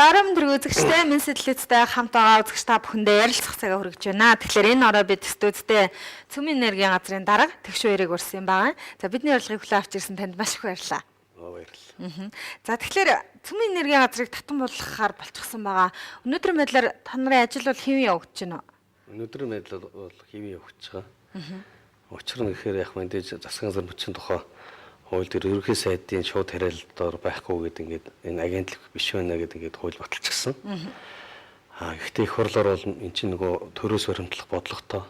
За орон тэрэг үзэгчтэй минь сэтлэцтэй хамт байгаа үзэгч та бүхэндээ ярилцах цагаа хүргэж байна. Тэгэхээр энэ орой бид студидтэй Цөмийн энергийн газрын дарга Тэгш хоёрыг урьсан юм байна. За бидний урилгыг хүлээн авч ирсэн танд маш их баярлалаа. Баярлалаа. За тэгэхээр Цөмийн энергийн газрыг татан буулгахаар болчихсон байгаа. Өнөөдрийн байдлаар та нарын ажил бол хэвэн явагдаж байна уу? Өнөөдрийн байдлаар бол хэвэн явагдаж байгаа. Учир нь гэхээр яг мэдээж засгийн газар мөчийн тухай хууль дээр ерөнхий сайдын шууд хариалт доор байхгүй гэдэг ингээд энэ агентлаг биш байна гэдэг ингээд хууль баталчихсан. Гэхдээ их хурлаар бол эн чинь нөгөө төрөөс баримтлах бодлоготой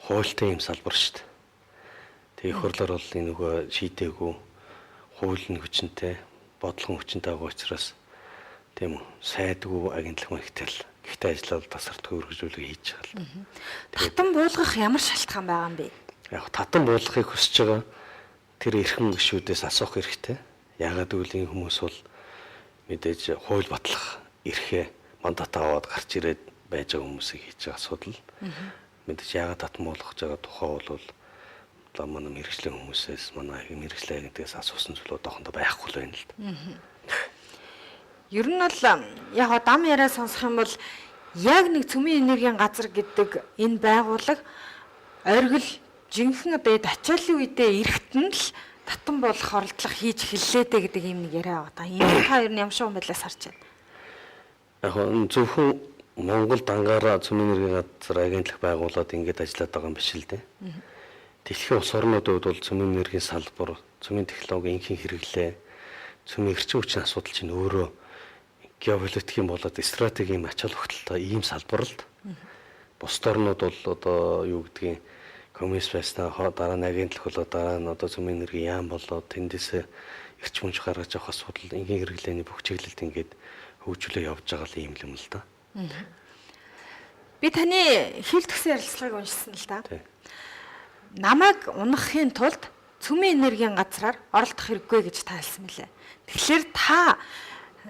хуультай юм салбар шүү дээ. Тэгээ их хурлаар бол энэ нөгөө шийдээгүй хууль нь хүчинтэй, бодлого нь хүчинтэй байгаа учраас тийм үү сайдгүй агентлаг маягтай л гэхдээ ажиллаад тасралтгүй үргэлжлүүлэг хийж байгаа л. Татан буулгах ямар шалтгаан байгаа юм бэ? Яг татан буулгахыг хүсэж байгаа тэр эрхэм гишүүдээс асуух хэрэгтэй. Яагаад гэвэл энэ хүмүүс бол мэдээж хууль батлах эрхээ мандат аваад гарч ирээд байж байгаа хүмүүсийг хийж байгаа асуудал. Мэдээж яагаад татан буулгах байгаа тухай бол одоо манай мэргэжлийн хүмүүсээс манай мэргэжлийн агентлагаас асуусан зүйл одоохондоо байхгүй л байна л да. Ер нь бол яг дам яриа сонсох юм бол яг нэг цөмийн энергийн газар гэдэг энэ байгууллага оргил жинхэнэ одоо ачааллын үедээ эрэхтэн л татан болох оролдлого хийж эхэллээ дээ гэдэг юм нэг яриа байгаа. Ийм та ер нь ямар шиг байдлаас харж байна? Яг зөвхөн Монгол дангаараа цөмийн энергийн газар агентлаг байгуулад ингэж ажиллаад байгаа юм биш л дээ. Дэлхийн улс орнуудын хувьд бол цөмийн энергийн салбар, цөмийн технологи, энхийн хэрэглээ, цөмийн эрчим хүчний асуудал чинь өөрөө геополитикийн болоод стратегийн ач холбогдолтой ийм салбар л. Бусд орнууд бол одоо юу гэдгийг коммунист байснаа дараа нь агентлаг болоод дараа нь одоо цөмийн энергийн яам болоод тэндээсээ эрчим хүч гаргаж авах асуудал, энгийн хэрэглээний бүх чиглэлд ингээд хөгжүүлээ явж байгаа л ийм юм л да. Би таны хил төгсөн ярилцлагыг уншсан л да. Намайг унахын тулд цөмийн энергийн газраар оролдох хэрэггүй гэж та хэлсэн мөлий. Тэгэхээр та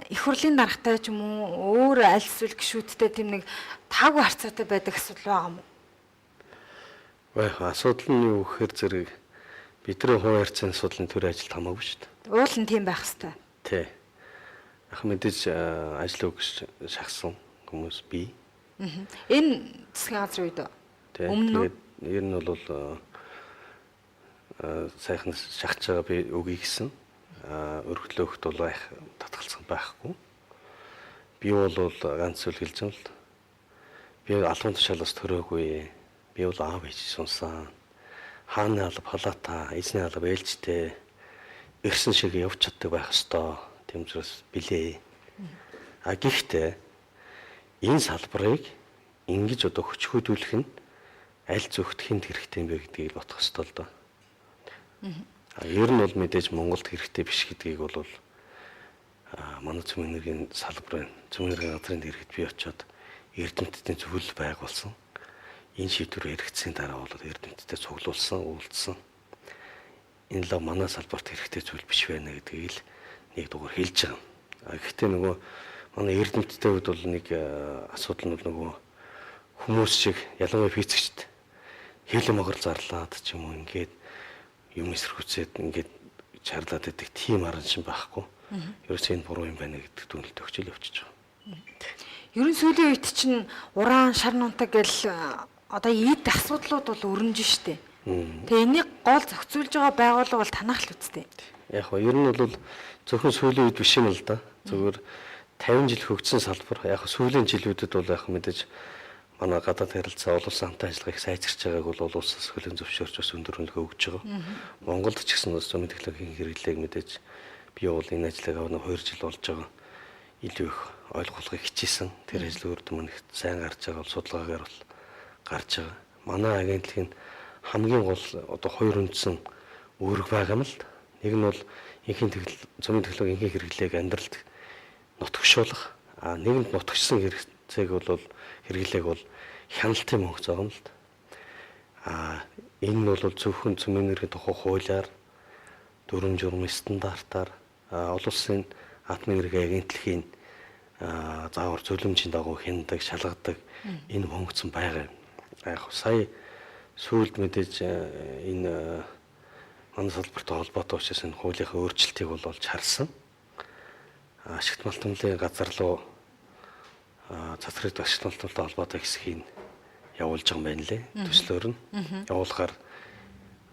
их хурлын даргатай ч юм уу өөр аль эсвэл гишүүдтэй тийм нэг таагүй харьцаатай байдаг асуудал байгаа юм уу? Асуудал нь юу гэхээр зэрэг бидний хувь харьцааны асуудлын төр ажилд хамаагүй шүү дээ. Уул нь тийм байх хэвээр. Тий. Яг мэдээж ажил өгч шахсан хүмүүс бий. Энэ засгийн газрын үед үү? Өмнө нь ер нь бол сайхан шахаж байгаа би өгье гэсэн. Өргөдлөөхт бол их татгалцсан байхгүй. Би бол ганц зүйл хэлж байгаа л би албан тушаалаас төрөөгүй. Би бол аав ээж сунсан. Хааны алба халаата, эзний алба ээлжтэй ирсэн шиг явж чаддаг байх ёстой. Тийм учраас билээ. А гэхдээ энэ салбарыг ингэж одоо хөчхүүдүүлэх нь аль зөвхт хүнд хэрэгтэй юм бэ гэдгийг бодох ёстой л доо. Ер нь бол мэдээж Монголд хэрэгтэй биш гэдгийг бол манай цөмийн энергийн салбарын цөмийн энергийн газрын дэргэд би очиод эрдэмтдийн зөвлөл байгуулсан. Энэ шийдвэр хэрэгцсэний дараа бол эрдэмтдээ цуглуулсан, уулзсан. Энэ лав манай салбарт хэрэгтэй зүйл биш байна гэдгийг л нэг дугаар хэлж байгаа. Гэхдээ нөгөө манай эрдэмтдийн хувьд бол нэг асуудал нь бол нөгөө хүмүүс шиг ялангуяа физикчд хэл могор зарлаад ч юм уу ингээд юм эсэргүүцээд ингээд чарлаад байдаг тийм аран шин байхгүй. Ерөөсөө энэ буруу юм байна гэдэг дүгнэлт өгч л явчихж байгаа. Ер нь сүүлийн үед чинь уран шар нунтаг гэл одоо эд асуудлууд бол өрнөж штэ. Тэгээ энийг гол зохицуулж байгаа байгууллага бол танах л үсттэй. Яг нь ер нь бол зөвхөн сүүлийн үед биш юм л да. Зүгээр 50 жил хөгжсөн салбар. Яг сүүлийн жилүүдэд бол яг мэдээж манай гадаад харилцаа олон улсын хамтын ажиллагаа их сайжирч байгааг бол олон улсаас хүлээн зөвшөөрч бас өндөр үнэлгээ өгч байгаа. Монголд ч гэсэн бас цөмийн технологийн хэрэглээг мэдээж би бол энэ ажлыг авна 2 жил болж байгаа. Илүү их ойлгуулахыг хичээсэн. Тэр ажил үр дүн их сайн гарч байгаа бол судалгаагаар бол гарч байгаа. Манай агентлагийн хамгийн гол одоо хоёр үндсэн үүрэг байгаа юм л. Нэг нь бол энхийн цөмийн технологийн энхийн хэрэглээг амьдралд нутагшуулах. А нийгэмд нутагшсан хэрэгцээг бол хэрэглээг бол хяналтын мөнгө зогно л. А энэ нь бол зөвхөн цөмийн энергийн тухай хуулиар дүрэм журмын стандартаар олон улсын атомын энерги агентлагийн заавар зөвлөмжийн дагуу хянадаг, шалгадаг энэ функцэн байгаа юм. Яг сая сүүлд мэдээж энэ манай салбартай холбоотой учраас энэ хуулийнхаа өөрчлөлтийг бол олж харсан. Ашигт малтамлын газар руу цацраг ашиглалттай холбоотой хэсгийг явуулж байгаа юм байна лээ. Төслөөр нь явуулахаар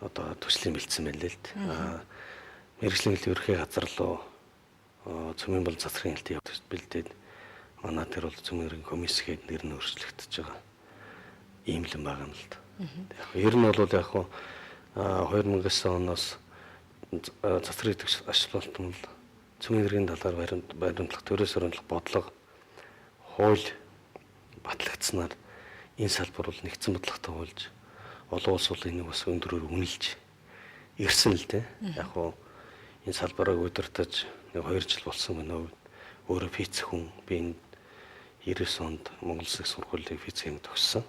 одоо төслийн бэлдсэн байна лээ л дээ. Мэргэжлийн хэлтийн ерөнхий газар руу цөмийн бол цацрын хэлтийн бэлдээд манай тэр бол цөмийн хэргийн комисс гээд нэр нь өөрчлөгдөж байгаа ийм л юм байгаа юм л да. Яг ер нь бол яг 2009 оноос цацраг ашиглалт нь цөмийн хэргийн талаар баримтлах, төрөөс өрөмтлөх бодлого хууль батлагдсанаар энэ салбар бол нэгдсэн бодлоготой болж олон улс бол энийг бас өндөрөөр үнэлж ирсэн л дээ. Яг хуу энэ салбарыг удирдах нэг 2 жил болсон гэнэ. Өөрөө физик хүн, би энэ 99 онд Монгол Улсын сургуулийг физикийн төгссөн.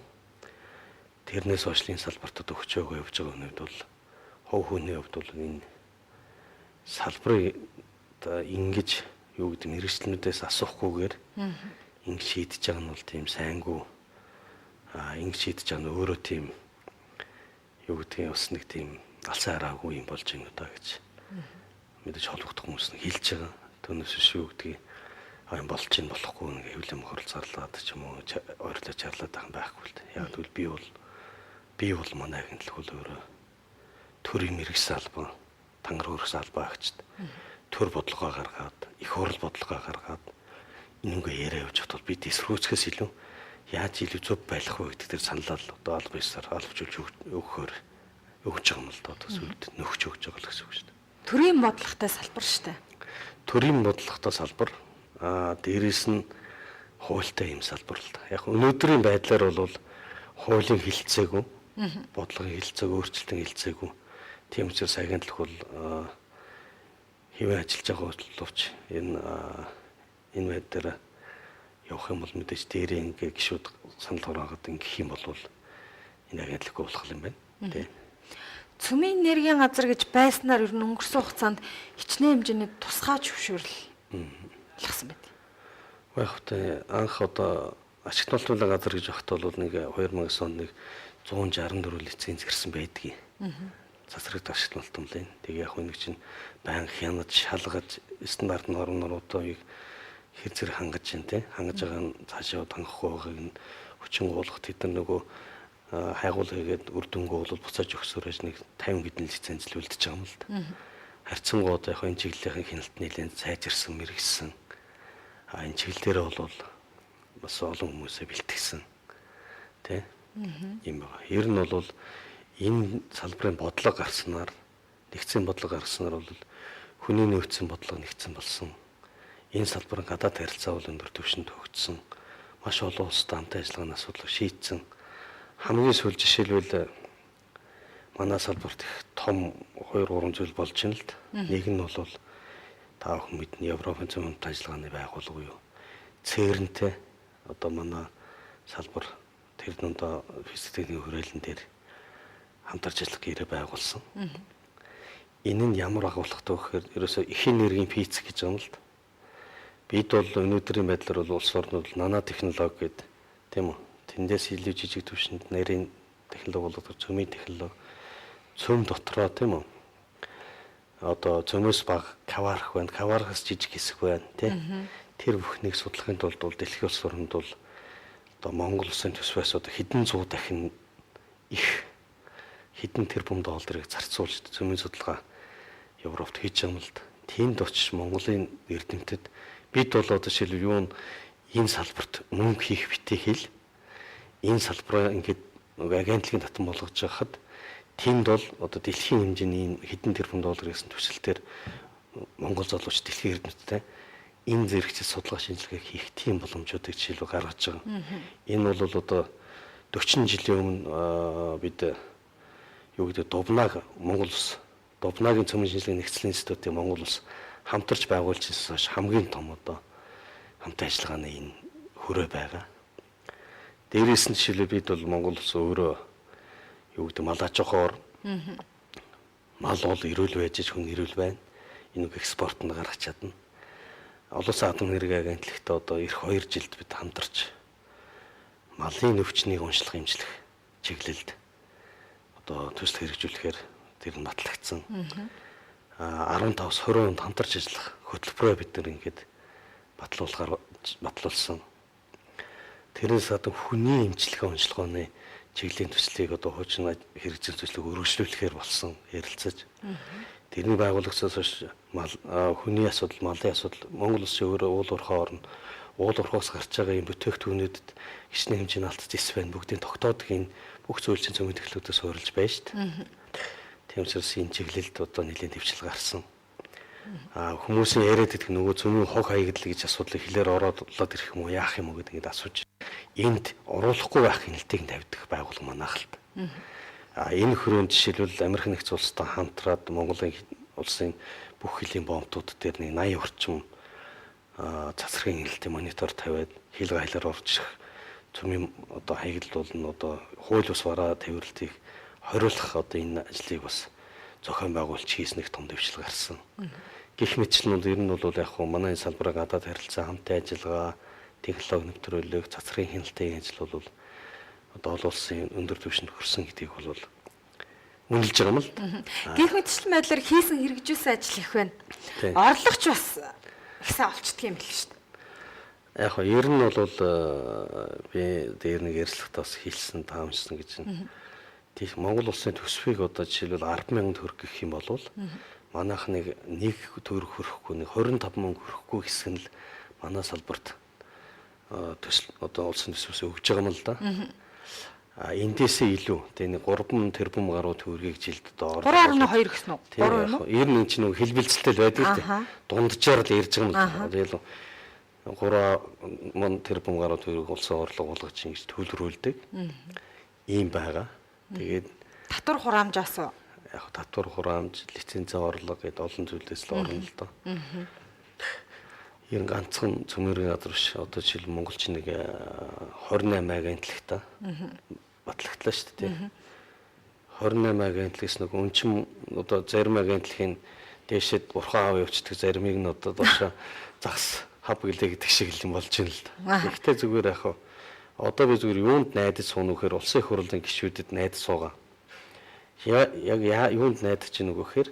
Тэрнээс хойш энэ салбарт өгч байгаа явж байгаа хувьд бол хувь хүний хувьд бол энэ салбарыг ингэж юу гэдэг мэргэжлэнүүдээс асуухгүйгээр ингэ шийдэж байгаа нь бол тийм сайнгүй, ингэ шийдэж байгаа нь өөрөө тийм юу гэдгийг бас нэг тийм алсан хараагүй юм болж байна удаа гэж мэдээж холбогдох хүмүүс нь хэлж байгаа. Түүнээс биш юу гэдгийг юм болж ин болохгүй нэг хэвлэн мохорл зарлаад ч юм уу ойрлоо чарлаад байгаа юм байхгүй л дээ. Яг тэгвэл би бол манай агентлаг бол өөрөө төрийн мэргэжсэн албан, тангар хөргсөн албан агчд төр бодлогоо гаргаад, их хурл бодлогоо гаргаад энэнгээ яриа явж хат бол бид эсрүүцгээс илүү яаж илүү зөв байх вэ гэдэг дээр саналал одоо аль биесээр албажуулж өгөхөөр өгч байгаа юм л да. Одоо сүлд нөхч өгч байгаа л гэсэн үг шүү дээ. Төрийн бодлоготой салбар шүү дээ. Төрийн бодлоготой салбар. Дээрээс нь хуультай юм салбар л да. Яг өнөөдрийн байдлаар бол хуулийн хилцээгүй, бодлогын хилцээг, өөрчлөлтийн хилцээгүй. Тийм учраас агентлаг бол хэвээ ажиллаж байгаа боловч энэ байдлаар явах юм бол мэдээж дээрээ ингээ гişүүд санал хураахад ингэх юм бол энэ агентлаггүй болох юм байна. Тэ. Цөмийн энергийн газар гэж байснаар ер нь өнгөрсөн хугацаанд хичнээн хэмжээний тусгай зөвшөөрөл алгасан байт. Яг тэ анх одоо ашигт болтуулах газар гэж багт бол нэг 2009 онд нэг 164 лиценз гэрсэн байдгийг. Цацрагт ашигт болтумлын. Тэгээ яг нэг чинь байнга хянаж, шалгаж, стандарт нормнуудыг хэр зэрэг хангаж чинь тэ хангаж байгаа нь цаашаа хангахгүй байгааг нь хүчин гуулгах тэд нар нөгөө хайгуул хийгээд үр дүнгөө бол буцааж өгсөөрэж нэг 50 хэдэн лиценз л үлдэж байгаа юм л да. Харьцангуй одоо яг энэ чиглэлийн хяналт нэлээд сайжирсан, мэрэгсэн. Энэ чиглэл дээр бол бас олон хүмүүсээ бэлтгэсэн. Тэ? Юм байгаа. Ер нь бол энэ салбарын бодлого гарснаар, нэгдсэн бодлого гарснаар бол хүний нөөцийн бодлого нэгдсэн болсон. Энэ салбарын гадаад харилцаа бол өндөр түвшинд хөгжсөн. Маш олон улстай хамтын ажиллагааны асуудлыг шийдсэн. Хамгийн сүүл жишээлбэл манай салбарт их том 2 3 зүйл болж байна л да. Нэг нь бол та бүхэн мэднэ Европын зүйн хамт ажиллагааны байгууллага юу. ЦЕРН-тэй одоо манай салбар тэр дундаа физик техникийн хүрээлэн дээр хамтарч ажиллах гэрээ байгуулсан. Энэ нь ямар агуулгатай вэ гэхээр ерөөсөө их энергийн физик гэж байгаа юм л да. Бид бол өнөөдрийн байдлаар бол улс орнууд нано технологи гэдэг тийм үү? Тэндээс илүү жижиг түвшинд нарийн технологи болоод цөмийн технологи, цөм дотроо тийм үү? Одоо цөмөөс бага каварх байна, кавархаас жижиг хэсэг байна тийм. Тэр бүхнийг судлахын тулд бол дэлхийн улс оронд бол одоо Монгол улсын төсвөөс одоо хэдэн зуун дахин их хэдэн тэрбум долларыг зарцуулж цөмийн судалгаа Европт хийж байгаа юм л да. Тэнд очиж Монголын эрдэмтэд бид бол одоо жишээлбэл юу н энэ салбарт мөнгө хийх битээ хэл энэ салбараа ингээд нөгөө агентлагийн татан болгож байхад тэнд бол одоо дэлхийн хэмжээний энэ хэдэн тэрбум доллар гэсэн төсөл дээр Монгол залууч дэлхийн эрдэмтдтэй энэ зэрэгчид судалгаа шинжилгээ хийх тийм боломжуудыг жишээлбэл гаргаж байгаа. Энэ бол одоо 40 жилийн өмнө бид юу гэдэг Дубнаг Монгол улс Дубнагийн цөмийн шинжилгээний нэгдсэн институтыг Монгол улс хамтарч байгуулж ирсэн хойш хамгийн том одоо хамтын ажиллагааны энэ хөрөө байгаа. Дээрээс нь жишээлбэл бид бол Монгол улс өөрөө юу гэдэг мал аж ахуйр мал бол эрүүл байж хүн эрүүл байна. Энэ үг экспортод гаргах чадна. Олон улсын атом энерги агентлагт одоо эх 2 жилд бид хамтарч малын өвчнийг уншлах эмчлэх чиглэлд одоо төсөл хэрэгжүүлэхээр тэр нь батлагдсан. 15-аас 20 онд хамтарч ажиллах хөтөлбөрөө бид нар ингээд батлуулсан. Тэрнээс гадна хүний эмчилгээ онцлогооны чиглэлийн төслийг одоо хуучин хэрэгжих төслийг өргөжлүүлэхээр болсон ярилцаж. Тэрний байгуулагчаас хойш хүний асуудал, малын асуудал, Монгол улсын өөрөө уул уурхай орно. Уул уурхаас гарч байгаа юм бүтээгдэхүүнүүдэд хичнээн хэмжээний алт зэс байна. Бүгдийг тогтоодог энэ бүх зүйл чинь цөмийн технологиудаас суурилж байна шүү дээ. Тийм учраас энэ чиглэлд одоо нэлийн дэвшил гарсан. Хүмүүсийн яриад идэх нөгөө цөмийн хог хаягдл гэж асуудлыг хэлээр ороод ирэх юм уу, яах юм уу гэдэг ингээд асууж энд оруулахгүй байх хяналтыг тавьдаг байгууллага манайх л. Энэ хөрөөнд жишээлбэл Америк нэгдсэн улстай хамтраад Монголын улсын бүх хөлийн бомбтууд дээр нэг 80 орчим цацрагын хяналтын монитор тавиад хил гайлаар орж ирэх цөмийн одоо хаягдл бол нь одоо хууль бус бараа тавирлтыг хориулах одоо энэ ажлыг бас зохион байгуулж хийснэх том дэвшил гарсан. Гэх мэтчлэн бол ер нь бол яг хөө манай энэ салбарыг гадаад харилцаа, хамтын ажиллагаа, технологи нэвтрүүлэг, цацрагын хяналтын ажил бол одоо олон улсын өндөр түвшинд хүрсэн гэдгийг бол үнэлж байгаа юм л. Гэх мэтчлэн байдлаар хийсэн хэрэгжүүлсэн ажил их байна. Орлогч бас их сайн олчдөг юм бэл шүү дээ. Яг хөө ер нь бол би дээр нэг ярилцлагатаа бас хэлсэн, таамжсан гэж байна. Тийх Монгол улсын төсвийг одоо жишээлбэл 10,000 төгрөг гэх юм бол манайх нэг төгрөг хүрэхгүй, нэг 25,000 хүрэхгүй хэсэг нь л манай салбарт төсөл одоо улсын төсвөөс өгж байгаа юм л да. Эндээсээ илүү тэгээ нэг 3 тэрбум гаруй төгрөгийг жилд одоо 3.2 гэсэн үү? 3 юм уу? Ер нь энэ чинь нөгөө хэлбэлзэлтэй л байдаг л дээ. Дунджаар л ярьж байгаа юм л. Тэгэл 3 тэрбум гаруй төгрөг улсын орлого болгож ингэж төлрүүлдэг. Ийм байгаа. Тэгээд татвар хураамжаас уу? Яг татвар хураамж, лицензийн орлого гэдээ олон зүйлээс л орно л доо. Ер нь ганцхан цөмөрийн газар биш. Одоо жишээл Монголч нэг 28 агентлагтай батлагтлаа шүү дээ. 28 агентлагс нэг өнчин одоо зарим агентлагийн дээшээд бурхан аав явцдаг, заримыг нь одоо доошоо загас хав гэлээ гэдэг шиг л юм болж байна л да. Гэхдээ зүгээр яг одоо би зүгээр юунд найдаж сууна гэхээр улсын их хурлын гишүүдэд найдаж суугаа. Яг юунд найдаж чинь өгөхээр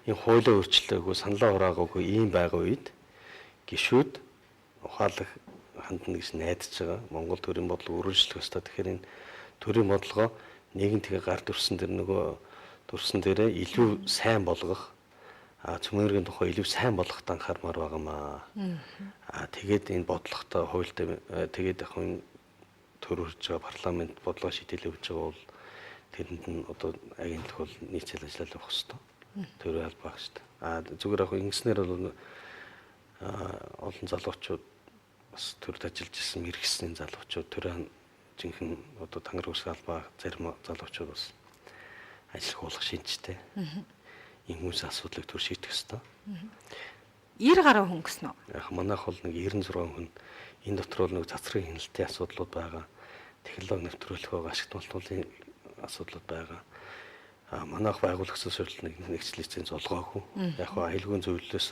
энэ хуулиа өөрчлөөгүй, саналаа хураагаагүй ийм байгаа үед гишүүд ухаалаг хандна гэж найдаж байгаа. Монгол төрийн бодлого өргөжлөх ёстой. Тэгэхээр энэ төрийн бодлогоо нэгэн тэгээ гар дүрсэн дээр нөгөө дүрсэн дээрээ илүү сайн болгох, цөмөргийн тухай илүү сайн болгоход анхаармаар байгаамаа. Тэгээд энэ бодлоготой хуультай тэгээд яг энэ төр хөрж байгаа парламент бодлого шийдэл өгж байгаа бол тэрэнд нь одоо агентлаг бол нийцэл ажиллаад явах ёстой. Төрийн албаа шүү дээ. Зүгээр яг ингэснээр бол олон залуучууд бас төрд ажиллаж исэн мэргэсний залуучууд төрийн жинхэнэ одоо тангар үсэг албаа зарим залуучууд бас ажил хуулах шинжтэй. Энэ хүмүүсийн асуудлыг төр шийдэх ёстой. 90 гаруй хүн гэсэн үү? Яг манайх бол нэг 96 хүн. Энэ дотор бол нэг цацрагын хяналтын асуудлууд байгаа. Технологи нэвтрүүлэх байгаа, ашигт болтуулын асуудлууд байгаа. Манайх байгуулагчдаас хойш нэг нэгч лиценз олгоогүй. Яг хаа аюулгүй зөвлөлөөс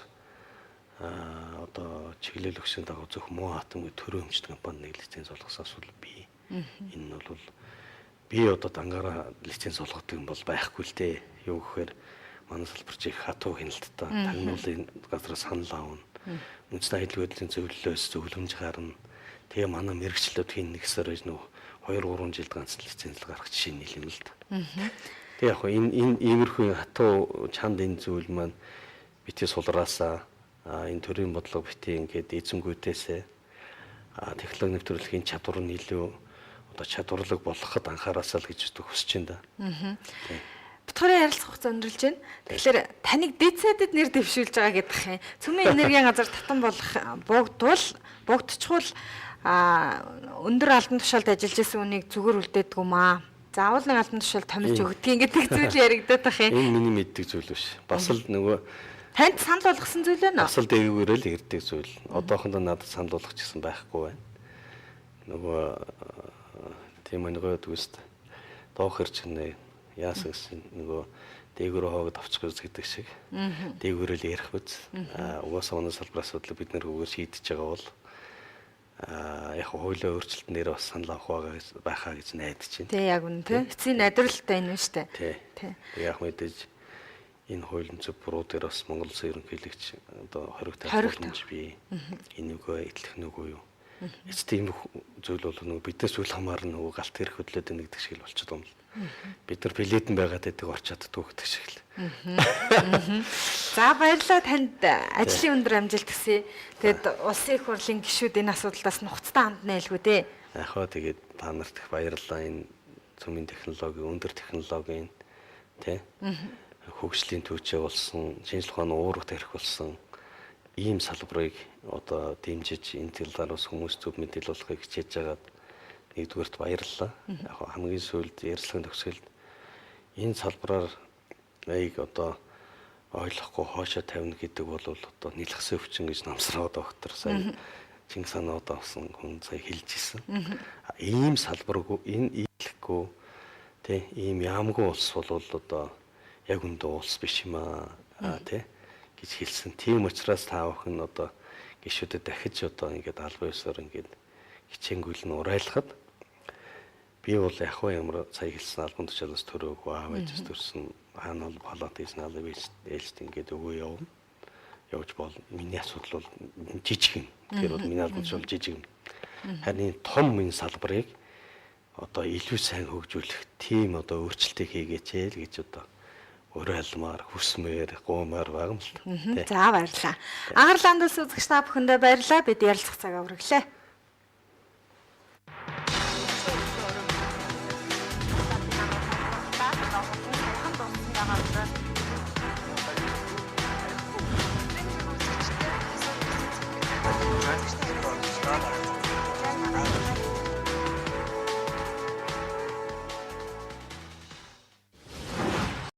одоо чиглэл өгсөн дагуу зөвхөн муу атомгүй төрөө өмчт компани нэг лиценз олгосон асуудал бий. Энэ нь бол би одоо дангаараа лиценз олгодог юм бол байхгүй л дээ. Юу гэхээр манай салбарч их хатуу хяналттай тагнуулын газраас санал авна. Үндэсний аюулгүй байдлын зөвлөлөөс зөвлөмж гарна. Тэгээ манай мэрэгчлүүд хин нэгсээр байж нөх 2-3 жилд ганц лиценз гаргах жишээ нийл юм л да. Тэгээ яг энэ иймэрхүү хатуу чанд энэ зүйл маань бити сулраасаа энэ төрийн бодлого бити ингээд эзэнгүүтээсээ технологи нэвтрүүлгийн чадвар нь илүү одоо чадварлаг болгоход анхаараасаа л гэж хүсэж байна да. Битгорын ярилцах хугацаа өндөрлж байна. Тэгэхээр таныг дэцэдэд нэр дэвшүүлж байгаа гэдэг юм. Цөмийн энергийн газар татан болох буугдчихвал өндөр албан тушаалд ажиллаж исэн үнийг зүгээр үлдээдэг юм аа. Заавал нэг албан тушаал томилж өгдөг гэдэг зүйл яригадаад байх юм. Энэ миний мэддэг зүйл биш. Бас л нөгөө танд санал болгосон зүйл байна уу? Бас л дээгүүрээ л ирдэг зүйл. Одоохондоо надад санал болгох гэсэн байхгүй байна. Нөгөө тийм өнгөө дүүст доох хэрч нэ яасан гэсэн нөгөө дээгүүрээ хоогод авчих үз гэдэг шиг дээгүүрээ л ярих үз. Угаасаа манай салбар асуудлыг бид нэр үгээр шийдэж байгаа бол яг хуулийн өөрчлөлтөн дээр бас санал авах байхаа гэж найдаж байна. Тий, яг үнэ тий. Эцсийн найдварлалтай энэ нь шүү дээ. Тий. Яг мэдээж энэ хуулийн зөв буруу дээр бас Монгол Улсын ерөнхийлөгч одоо хориг тавих боломж бий. Энэ үгүй этлэх нүггүй юу. Эцэст ийм зүйл бол нөгөө биднээс үл хамааран нөгөө галт хэрэг хөдлөөд байна гэдэг шиг л болчиход юм л. Бид нар билетэн байгаад байдаг орч чаддгүй гэдэг шиг л. За баярлалаа танд ажлын өндөр амжилт хүсье. Тэгэд улсын их хурлын гишүүд энэ асуудлаас нухацтай хандна байлгүй дээ. Яг хоо тэгээд та нарт их баярлалаа энэ цөмийн технологи, өндөр технологийн тий хөгжлийн түвшээ болсон, шинжлэх ухааны уурах тарих болсон ийм салбарыг одоо дэмжиж энэ талаар бас хүмүүс зөв мэдээлэл олохыг хичээж байгаад нэгдүгээрт баярлалаа. Яг хамгийн сүүлд ярилцлагын төгсгөлд энэ салбараар аяг одоо ойлгохгүй хоошоо тавина гэдэг бол одоо нэлхсэн өвчин гэж намсраа доктор сая Чингис хаан одоо авсан хүн сая хэлж исэн. Ийм салбаргүй энэ ийлэхгүй тий ийм яамгүй улс бол одоо яг үндэ улс биш юм аа тий гэж хэлсэн. Тийм учраас та бүхэн одоо гишүүдэд дахиж одоо ингээд албан ёсоор ингээд хичээнгүйл нь урайлахад би бол яг хөө ямар сая хэлсэн албан тушаалаас төрөөгүй аав ээжээс төрсөн хаана бол палат хийсэн албан ээлжт ингээд өгөө явна. Явж бол миний асуудал бол жижиг юм. Тэр бол миний албан тушаал жижиг юм. Харин энэ том энэ салбарыг одоо илүү сайн хөгжүүлэх тийм одоо өөрчлөлтийг хийгээч л гэж одоо уриалмаар, хүсмээр, гуймаар байгаа юм л та. За баярлалаа. Агар ландус үзэгч та бүхэндээ баярлалаа. Бид ярилцах цагаа хүргэлээ.